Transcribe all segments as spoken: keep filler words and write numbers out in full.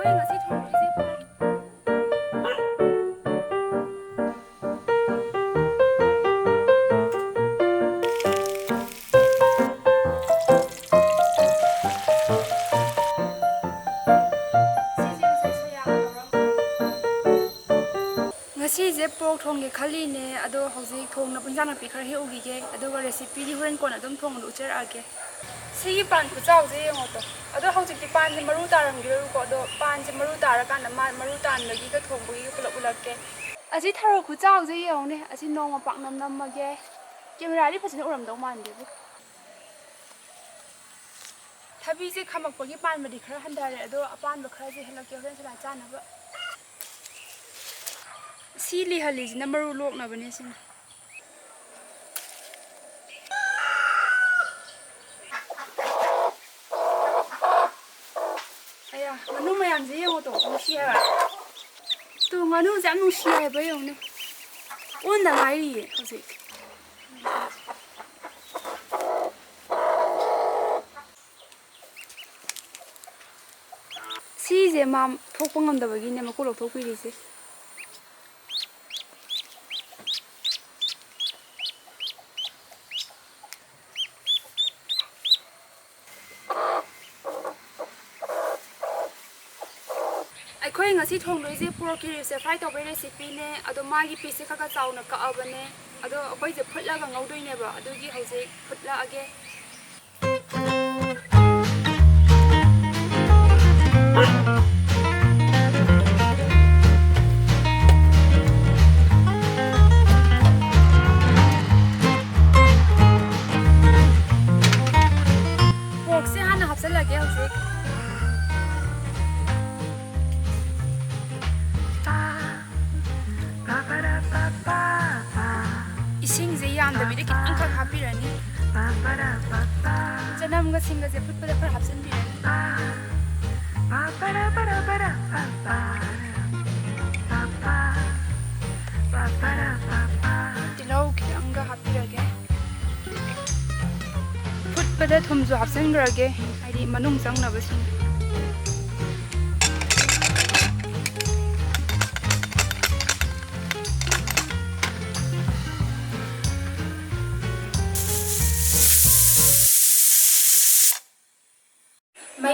ꯑꯩꯈꯣꯏ ꯉꯁꯤ ꯊꯣꯡꯗꯣꯏꯁꯦ ꯉꯁꯤꯁꯦ ꯄꯣꯔꯛ ꯊꯣꯡꯒꯦ ꯈꯜꯂꯤꯅꯦ, ꯑꯗꯣ ꯍꯧꯖꯤꯛ ꯊꯣꯡꯅꯕ ꯏꯟꯖꯥꯡ ꯅꯥꯄꯤ ꯈꯔ ꯍꯦꯛꯎꯈꯤꯒꯦ, ꯑꯗꯨꯒ recipeꯗꯤ ꯍꯣꯔꯦꯟ ꯀꯣꯟꯅ ꯑꯗꯨꯝ ꯊꯣꯡꯕꯗ ꯎꯠꯆꯔꯛꯑꯒꯦ꯫ ꯁꯤꯒꯤ ꯄꯥꯟ ꯈꯨꯆꯥꯎꯁꯦ ꯌꯦꯡꯉꯣ ꯇꯣ꯫ ꯑꯗꯣ ꯍꯧꯖꯤꯛꯇꯤ ꯄꯥꯟꯁꯦ ꯃꯔꯨ ꯇꯥꯔꯝꯈꯤꯔꯣꯏꯕꯀꯣ, ꯑꯗꯣ ꯄꯥꯟꯁꯦ ꯃꯔꯨ ꯇꯥꯔꯀꯥꯟꯗ ꯃꯥ ꯃꯔꯨ ꯇꯥꯟꯕꯒꯤꯒ ꯊꯣꯡꯕꯒꯤꯒ ꯄꯨꯂꯞ ꯎꯠꯂꯛꯀꯦ꯫ ꯑꯁꯤ ꯊꯔꯣ ꯈꯨꯆꯥꯎꯁꯦ ꯌꯦꯡꯉꯨꯅꯦ, ꯑꯁꯤ ꯅꯣꯡꯃ ꯄꯥꯛꯅꯝ ꯅꯝꯃꯒꯦ꯫ ꯀꯦꯃꯦꯔꯥꯗꯤ ꯐꯖꯅ ꯎꯔꯝꯗꯧ ꯃꯥꯟꯗꯦꯕꯨ꯫ ꯊꯕꯤꯁꯦ ꯈꯥꯝꯃꯛꯄꯒꯤ ꯄꯥꯟꯕꯗꯤ ꯈꯔ ꯍꯟꯊꯔꯦ, ꯑꯗꯣ ꯑꯄꯥꯟꯕ ꯈꯔꯁꯦ ꯍꯦꯛꯂꯛꯀꯦ ꯍꯣꯔꯦꯟ ꯁꯂꯥꯠ ꯆꯥꯅꯕ꯫ ꯁꯤ ꯂꯤꯍꯜꯂꯤꯁꯤꯅ ꯃꯔꯨ ꯂꯣꯛꯅꯕꯅꯦ ꯁꯤꯅ꯫ ꯑꯌꯥ, ꯉꯥꯅꯨ ꯃꯌꯥꯝꯁꯦ ꯌꯦꯡꯉꯣ ꯇꯣ, ꯅꯨꯡꯁꯤ ꯍꯥꯏꯕ꯫ ꯇꯨ, ꯉꯥꯅꯨꯁꯦ ꯌꯥꯝ ꯅꯨꯡꯁꯤ ꯍꯥꯏꯕ ꯌꯦꯡꯉꯨꯅꯦ꯫ ꯑꯣꯟꯗ ꯉꯥꯏꯔꯤꯌꯦ ꯍꯧꯖꯤꯛ꯫ ꯁꯤꯁꯦ ꯃꯥ ꯊꯣꯛꯄ ꯉꯝꯗꯕꯒꯤꯅꯦ ꯃꯀꯨ ꯂꯧꯊꯣꯛꯄꯤꯔꯤꯁꯦ꯫ ꯑꯩꯈꯣꯏ ꯉꯁꯤ ꯊꯣꯡꯗꯣꯏꯁꯦ pork ribsꯁꯦ fry ꯇꯧꯕꯩ recipeꯅꯦ꯫ ꯑꯗꯣ ꯃꯥꯒꯤ pieceꯁꯦ ꯈꯔ ꯈꯔ ꯆꯥꯎꯅ ꯀꯛꯑꯕꯅꯦ꯫ ꯑꯗꯣ ꯑꯩꯈꯣꯏꯁꯦ ꯐꯨꯠꯂꯒ ꯉꯧꯗꯣꯏꯅꯦꯕ, ꯑꯗꯨꯒꯤ ꯍꯧꯖꯤꯛ ꯐꯨꯠꯂꯛꯑꯒꯦ꯫ Porkꯁꯦ ꯍꯥꯟꯅ ꯍꯥꯞꯆꯤꯜꯂꯒꯦ ꯍꯧꯖꯤꯛ꯫ ꯏꯁꯤꯡꯁꯦ ꯌꯥꯝꯗꯕꯤꯗ ꯈꯤꯇꯪꯈꯛ ꯍꯥꯞꯄꯤꯔꯅꯤ꯫ ꯆꯅꯝꯒ ꯁꯤꯡꯒꯁꯦ ꯐꯨꯠꯄꯗ ꯈꯔ ꯍꯥꯞꯆꯤꯟꯕꯤꯔꯅꯤ꯫ ꯇꯤꯜꯍꯧ ꯈꯤꯇꯪꯒ ꯍꯥꯞꯄꯤꯔꯒꯦ꯫ ꯐꯨꯠꯄꯗ ꯊꯨꯝꯁꯨ ꯍꯥꯞꯆꯤꯟꯈ꯭ꯔꯒꯦ, ꯍꯥꯏꯗꯤ ꯃꯅꯨꯡ ꯆꯪꯅꯕꯁꯤꯡ꯫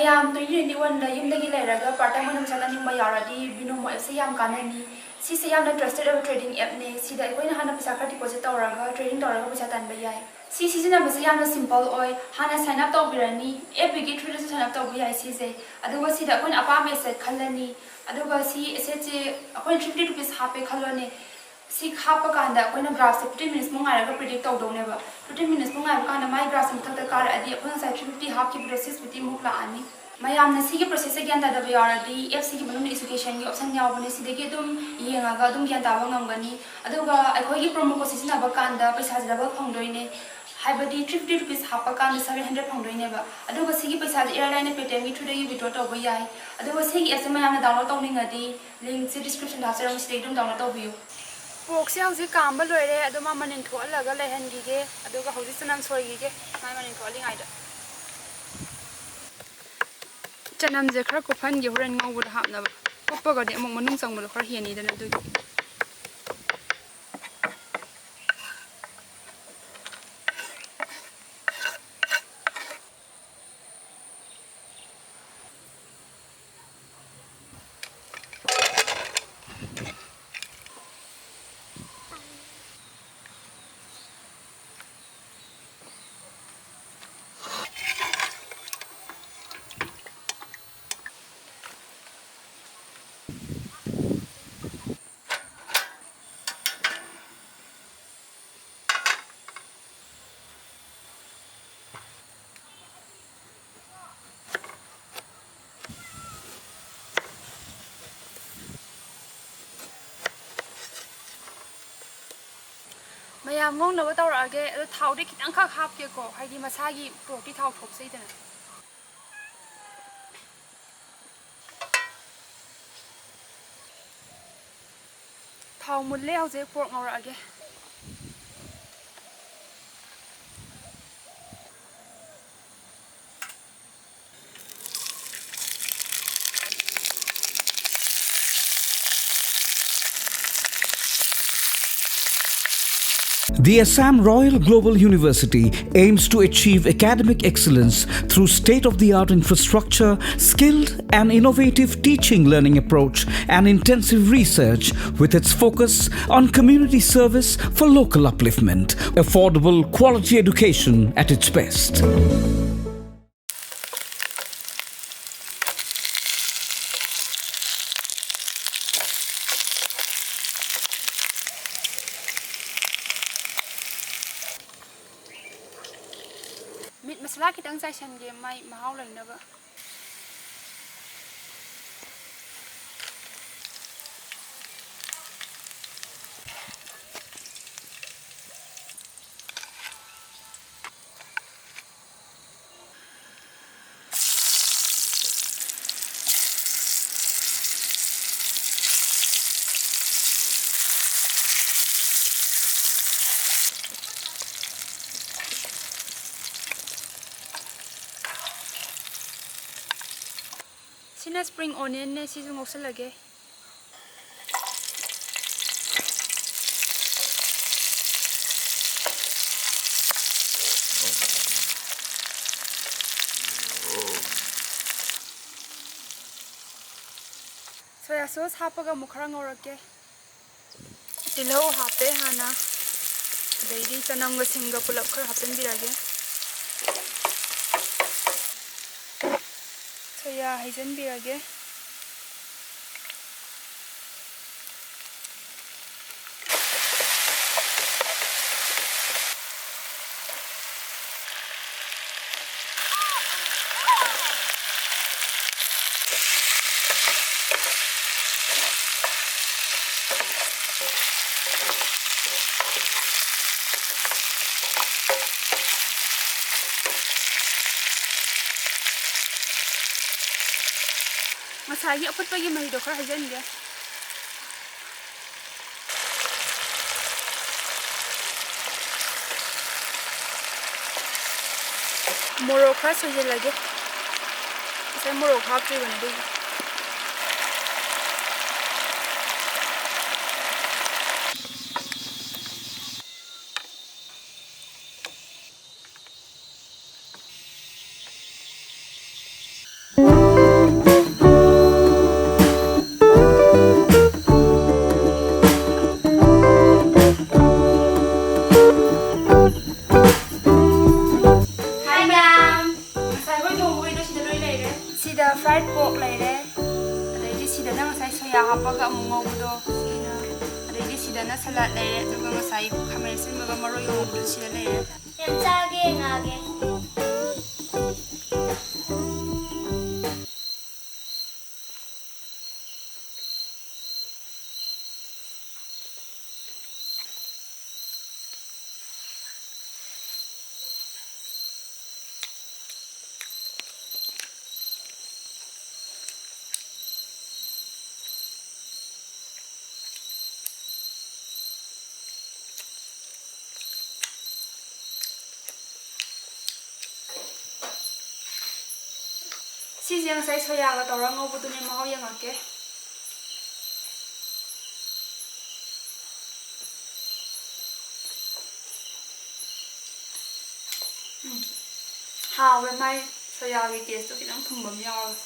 ꯃꯌꯥꯝ twenty twenty-one ꯗ ꯌꯨꯝꯗꯒꯤ ꯂꯩꯔꯒ part time ꯑꯣꯏꯅ ꯄꯩꯁꯥ ꯇꯥꯟꯅꯤꯡꯕ ꯌꯥꯎꯔꯗꯤ Binomo app ꯁꯦ ꯌꯥꯝ ꯀꯥꯟꯅꯅꯤ꯫ ꯁꯤꯁꯦ ꯌꯥꯝꯅ trusted ꯑꯣꯏꯕ trading app ꯅꯦ꯫ ꯁꯤꯗ ꯑꯩꯈꯣꯏꯅ ꯍꯥꯟꯅ ꯄꯩꯁꯥ ꯈꯔ deposit ꯇꯧꯔꯒ trading ꯇꯧꯔꯒ ꯄꯩꯁꯥ ꯇꯥꯟꯕ ꯌꯥꯏ꯫ ꯁꯤ ꯁꯤꯖꯤꯟꯅꯕꯁꯦ ꯌꯥꯝꯅ simple ꯑꯣꯏ꯫ ꯍꯥꯟꯅ sign up ꯇꯧꯕꯤꯔꯅꯤ, app ꯀꯤ through ꯗꯁꯨ sign up ꯇꯧꯕ ꯌꯥꯏ ꯁꯤꯁꯦ꯫ ꯑꯗꯨꯒ ꯁꯤꯗ ꯑꯩꯈꯣꯏꯅ ꯑꯄꯥꯝꯕ asset ꯈꯜꯂꯅꯤ꯫ ꯑꯗꯨꯒ ꯁꯤ asset ꯁꯦ ꯑꯩꯈꯣꯏꯅ three fifty rupees ꯍꯥꯞꯄꯦ ꯈꯜꯂꯣꯅꯦ꯫ ꯁꯤ ꯍꯥꯞꯄ ꯀꯥꯟꯗ ꯑꯩꯈꯣꯏꯅ graph ꯁꯦ fifteen minutes ꯃꯨꯛ ꯉꯥꯏꯔꯒ predict ꯇꯧꯗꯧꯅꯦꯕ꯫ Fifteen minutes ꯃꯨꯛ ꯉꯥꯏꯕ ꯀꯥꯟꯗ ꯃꯥꯏ graph ꯁꯦ ꯃꯊꯛꯇ ꯀꯥꯔꯛꯑꯗꯤ ꯑꯩꯈꯣꯏ ꯉꯁꯥꯏ three fifty ꯍꯥꯞꯈꯤꯕꯗꯣ six fifty ꯃꯨꯛ ꯂꯥꯛꯑꯅꯤ꯫ ꯃꯌꯥꯝꯅ ꯁꯤꯒꯤ process ꯁꯦ ꯒ꯭ꯌꯥꯟ ꯇꯥꯗꯕ ꯌꯥꯎꯔꯗꯤ app ꯁꯤꯒꯤ ꯃꯅꯨꯡꯗ education ꯒꯤ option ꯌꯥꯎꯕꯅꯦ, ꯁꯤꯗꯒꯤ ꯑꯗꯨꯝ ꯌꯦꯡꯉꯒ ꯑꯗꯨꯝ ꯒ꯭ꯌꯥꯟ ꯇꯥꯕ ꯉꯝꯒꯅꯤ꯫ ꯑꯗꯨꯒ ꯑꯩꯈꯣꯏꯒꯤ promo code ꯁꯤꯖꯤꯟꯅꯕ ꯀꯥꯟꯗ ꯄꯩꯁꯥꯁꯦ double ꯐꯪꯗꯣꯏꯅꯦ꯫ ꯍꯥꯏꯕꯗꯤ three fifty rupees ꯍꯥꯞꯄ ꯀꯥꯟꯗ seven hundred ꯐꯪꯗꯣꯏꯅꯦꯕ꯫ ꯑꯗꯨꯒ ꯁꯤꯒꯤ ꯄꯩꯁꯥꯁꯦ ꯏꯔꯥꯏ ꯂꯥꯏꯅ Paytm ꯒꯤ through ꯗꯒꯤ withdraw ꯇꯧꯕ ꯌꯥꯏ꯫ ꯑꯗꯨꯒ ꯁꯤꯒꯤ app ꯁꯦ ꯃꯌꯥꯝꯅ download ꯇꯧꯅꯤꯡꯉꯗꯤ link ꯁꯦ description ꯗ ꯍꯥꯞꯆꯔꯝꯃꯤ, ꯁꯤꯗꯒꯤ ꯑꯗꯨꯝ download ꯇꯧꯕꯤꯌꯨ꯫ Pork ꯁꯦ ꯍꯧꯖꯤꯛ ꯀꯥꯝꯕ ꯂꯣꯏꯔꯦ, ꯑꯗꯣ ꯃꯥ ꯃꯅꯤꯟ ꯊꯣꯛꯍꯜꯂꯒ ꯂꯩꯍꯟꯈꯤꯒꯦ, ꯑꯗꯨꯒ ꯍꯧꯖꯤꯛ ꯆꯅꯝ ꯁꯣꯏꯈꯤꯒꯦ, ꯃꯥꯏ ꯃꯅꯤꯟ ꯊꯣꯛꯍꯜꯂꯤꯉꯩꯗ꯫ ꯆꯅꯝꯁꯦ ꯈꯔ ꯀꯨꯞꯍꯟꯒꯦ, ꯍꯣꯔꯦꯟ ꯉꯧꯕꯗ ꯍꯥꯞꯅꯕ꯫ ꯀꯨꯞꯄꯒꯗꯤ ꯑꯃꯨꯛ ꯃꯅꯨꯡ ꯆꯪꯕꯗꯣ ꯈꯔ ꯍꯦꯟꯅꯤꯗꯅ, ꯑꯗꯨꯒꯤ꯫ ꯃꯌꯥꯝ ꯉꯧꯅꯕ ꯇꯧꯔꯛꯑꯒꯦ꯫ ꯑꯗꯣ ꯊꯥꯎꯗꯤ ꯈꯤꯇꯪꯈꯛ ꯍꯥꯞꯀꯦꯀꯣ, ꯍꯥꯏꯗꯤ ꯃꯁꯥꯒꯤ pork ꯇꯤ ꯊꯥꯎ ꯊꯣꯛꯆꯩꯗꯅ꯫ ꯊꯥꯎ ꯃꯨꯜꯂꯦ, ꯍꯧꯖꯤꯛ pork ꯉꯧꯔꯛꯑꯒꯦ꯫ The Assam Royal Global University aims to achieve academic excellence through state of the art infrastructure, skilled and innovative teaching learning approach, and intensive research, with its focus on community service for local upliftment. Affordable, quality education at its best. Meat masala ꯈꯤꯇꯪ ꯆꯥꯏꯁꯟꯒꯦ, ꯃꯥꯏ ꯃꯍꯥꯎ ꯂꯩꯅꯕ꯫ ꯁꯤꯅ spring onion ꯅꯦ, ꯁꯤꯁꯨ ꯉꯧꯁꯜꯂꯒꯦ꯫ Soya sauce ꯍꯥꯞꯄꯒ ꯑꯃꯨꯛ ꯈꯔ ꯉꯧꯔꯛꯀꯦ꯫ ꯇꯤꯜꯍꯧ ꯍꯥꯞꯄꯦ ꯍꯥꯟꯅ, ꯑꯗꯩꯗꯤ ꯆꯅꯝꯒ ꯁꯤꯡꯒ ꯄꯨꯂꯞ ꯈꯔ ꯍꯥꯞꯆꯤꯟꯕꯤꯔꯒꯦ꯫ ꯁꯣꯌꯥ ꯍꯩꯖꯤꯟꯕꯤꯔꯒꯦ꯫ ꯉꯁꯥꯏꯒꯤ ꯑꯐꯨꯠꯄꯒꯤ ꯃꯍꯤꯗꯣ ꯈꯔ ꯍꯩꯖꯤꯟꯒꯦ꯫ ꯃꯣꯔꯣꯛ ꯈꯔ ꯁꯣꯏꯖꯤꯜꯂꯒꯦ꯫ ꯉꯁꯥꯏ ꯃꯣꯔꯣꯛ ꯍꯥꯞꯇ꯭ꯔꯤꯕꯅꯦ ꯑꯗꯨꯒꯤ꯫ ꯂꯩꯔꯦ꯫ ꯑꯗꯩꯗꯤ ꯁꯤꯗꯅ ꯉꯁꯥꯏ ꯁꯣꯌꯥ ꯍꯥꯞꯄꯒ ꯑꯃꯨꯛ ꯉꯧꯕꯗꯣ ꯁꯤꯅ, ꯑꯗꯩꯗꯤ ꯁꯤꯗꯅ ꯁꯂꯥꯗ ꯂꯩꯔꯦ, ꯑꯗꯨꯒ ꯉꯁꯥꯏ ꯈꯥꯃꯦꯟ ꯑꯁꯤꯟꯕꯒ ꯃꯔꯣꯏꯒ ꯉꯧꯕꯗꯣ ꯁꯤꯗ ꯂꯩꯔꯦ꯫ ꯌꯥꯝ ꯆꯥꯒꯦ, ꯉꯥꯒꯦ꯫ ꯁꯤꯁꯦ ꯉꯁꯥꯏ ꯁꯣꯌꯥꯒ ꯇꯧꯔ ꯉꯧꯕꯗꯨꯅꯦ, ꯃꯍꯥꯎ ꯌꯦꯡꯉꯛꯀꯦ꯫ ꯎꯝ, ꯍꯥꯎꯋꯦ, ꯃꯥꯏ ꯁꯣꯌꯥꯒꯤ ꯇꯦꯁꯇꯣ ꯈꯤꯇꯪ ꯊꯨꯝꯕ ꯑꯃ ꯌꯥꯎꯔꯒ꯫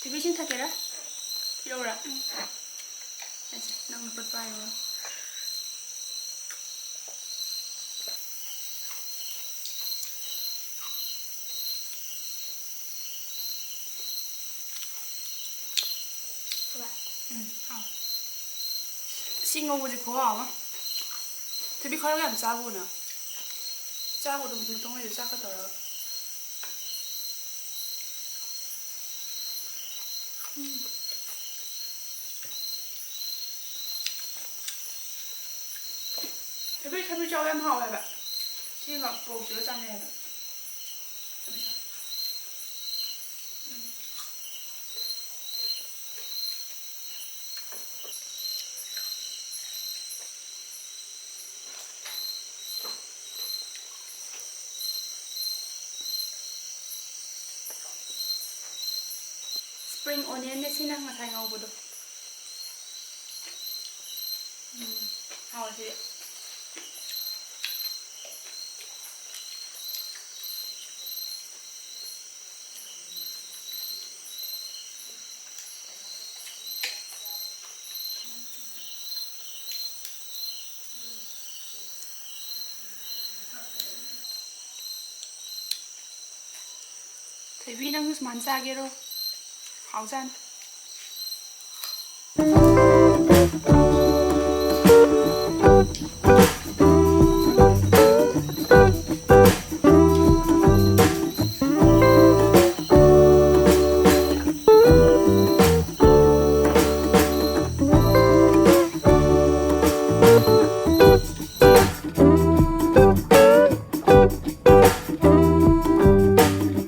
ꯊꯣꯏꯕꯤ, ꯏꯁꯤꯡ ꯊꯛꯀꯦꯔꯥ? ꯄꯤꯔꯛꯎꯔꯥ? ꯎꯝ꯫ ꯑꯩꯁꯦ ꯅꯪ ꯈꯨꯠ ꯄꯥꯏꯔꯨꯔꯣ꯫ ꯎꯝ, ꯍꯥꯎ꯫ ꯁꯤ ꯉꯧꯕꯁꯦ ꯈꯨꯍꯥꯎ ꯑꯃ꯫ ꯊꯣꯏꯕꯤ, ꯈꯔ ꯌꯥꯝ ꯆꯥꯕ ꯎꯅ꯫ ꯆꯥꯕꯗꯣ ꯃꯇꯨꯡ ꯂꯩꯗ ꯆꯥꯛꯀ ꯇꯧꯔꯒ꯫ ꯎꯝ꯫ ꯊꯣꯏꯕꯤ, ꯊꯕꯤ ꯆꯥꯎ ꯌꯥꯝ ꯍꯥꯎꯋꯦꯕ꯫ ꯁꯤꯒ ꯄꯣꯔꯛꯁꯤꯒ ꯆꯥꯅꯩꯌꯦꯕ꯫ ꯊꯕꯤ ꯆꯥꯎ꯫ ꯎꯝ꯫ Spring onionꯅꯦ ꯁꯤꯅ ꯉꯁꯥꯏ ꯉꯧꯕꯗꯣ꯫ ꯎꯝ, ꯍꯥꯎꯔꯦ ꯁꯤꯗꯤ꯫ ꯊꯣꯏꯕꯤ, ꯅꯪꯁꯨ ꯁꯨꯃꯥꯏꯅ ꯆꯥꯒꯦꯔꯣ? ꯍꯥꯎꯖꯥꯠꯅꯤ꯫